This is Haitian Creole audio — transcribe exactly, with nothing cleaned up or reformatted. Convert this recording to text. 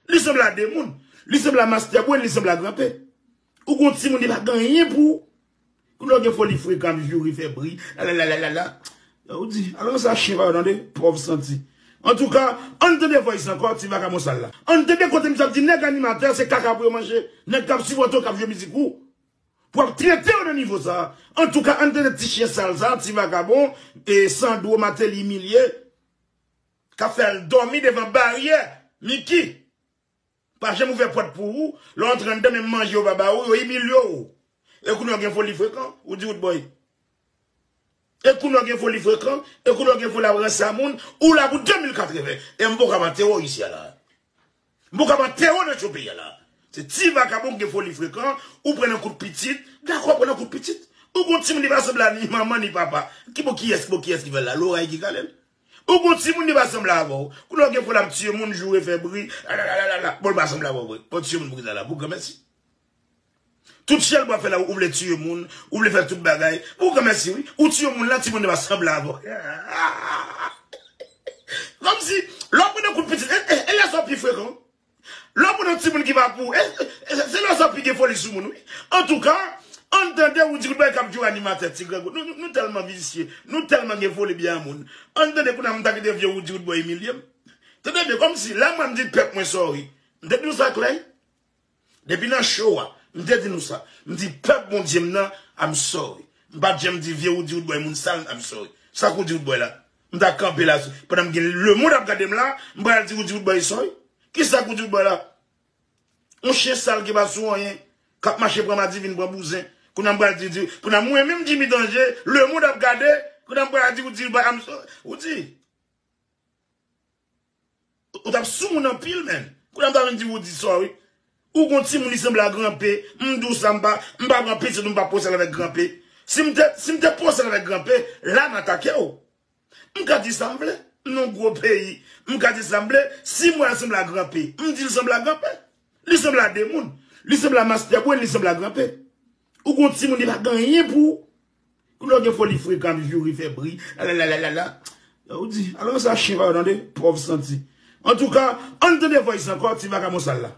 Li sanble a demoun. Li sanble a Master Brain, li sanble a Gran P. Ou gon timoun li pa gen anyen pou ou. Kounye a w gen foli frekan ap joure fè bri. Lalalalalala. Ou di, al ranse a chen pa yo tande, pòv santi. Antouka, ann tande voice ankò, ti vakabon sal la. Ann tande kote misye ap di nèg animatè se kaka pou yo manje. Nèg k ap sipòte w k ap jwe mizik ou. Pou ap trete yo nan nivo sa. Antouka, ann tande ti chen sal sa, ti vakabon, e Sandro Martelly imilye. K ap fè l dòmi devan baryè Miki. Pa janm ouvè pòt pou ou, lè w antre anndan menm manje yo pa ba ou, yo imilye w. E kounye a w gen foli frekan, ou di Roodboy. E kounye a w gen foli frekan, e kounye a w gen foli ap ranse a moun, ou la pou de mil katreven. E m poko ap antere w isi a la. M poko ap antere w nan cho peyi a la. Se ti vakabon ki gen foli frekan, ou pran nan kout pitit, dakò pran nan kout pitit. Ou gon timoun li pa sanble a ni manman ni papa. Ki bon kiyès, ki bon kiyès ki fè l la, loray ki kale l. Ou gon timoun li pa sanble avè w. Kounye a w gen foli ap tiye moun, joure fè bri, lalalalalala. Bon, l pa sanble avè w vre. Bon, tiye moun pou ki sa la, pou granmèsi. Tout chèlbwa fè la, ou vle tiye moun, ou vle fè tout bagay. Pou granmèsi, wi. Ou tiye moun la, timoun li pa sanble avè w. Kòmsi, lè w pran nan kout pitit, e, e, e lè sa w pi frekan. Lè w pran nan timoun ki pa pou ou, e, e, se lè sa w pi gen foli sou moun, wi. Antouka, ann tande Roody Roodboy k ap joure animatè ti grangou. Nou, nou, nou tèlman visye, nou tèlman gen foli byen a moun. Ann tande kounye a m ta kite vye Roody Roodboy imilye m. Tande byen, kòmsi, la mwen m di pèp mwen sorry. M te di nou sa klè. Depi nan show a, m te di nou sa. M di pèp Bondye m nan, I'm sorry. M pa t janm di vye Roody Roodboy moun sal, I'm sorry. Sa k Roody Roodboy la? M ta kanpe la, pandan m gen lemonn ap gade m la, m pral di Roody Roodboy sorry. Kisa k Roody Roodboy la? Yon chen sal ki pa sou anyen, k ap mache pran madivin, pran bouzen. Kounye a m pral di, di, kounye a mwen menm Jimmy Danje, lemonn ap gade, kounye a m pral di Roody Roodboy, I'm sorry. Roody. Ou t ap sou moun anpil, menn. Kounye a m ta vin di Roody sorry. Ou gon timoun li sanble a Gran P. M di w sa, m pa, m pa pran pitit ou, m pa poze l avèk Gran P. Si m te, si m te poze l avèk Gran P, la m atake w. M ka di sa m vle. M nan yon gwo peyi. M ka di sa m vle. Si m wè l sanble a Gran P, m di l sanble a Gran P. Li sanble a demoun. Li sanble a Master Brain, li sanble a Gran P. Ou gon timoun li pa gen anyen pou ou. Kounye a w gen foli frekan ap joure fè bri. Lalalalalala. Ou di, al ranse a chen pa yo tande, pòv santi. Antouka, ann tande voice ankò, ti vakabon sal la.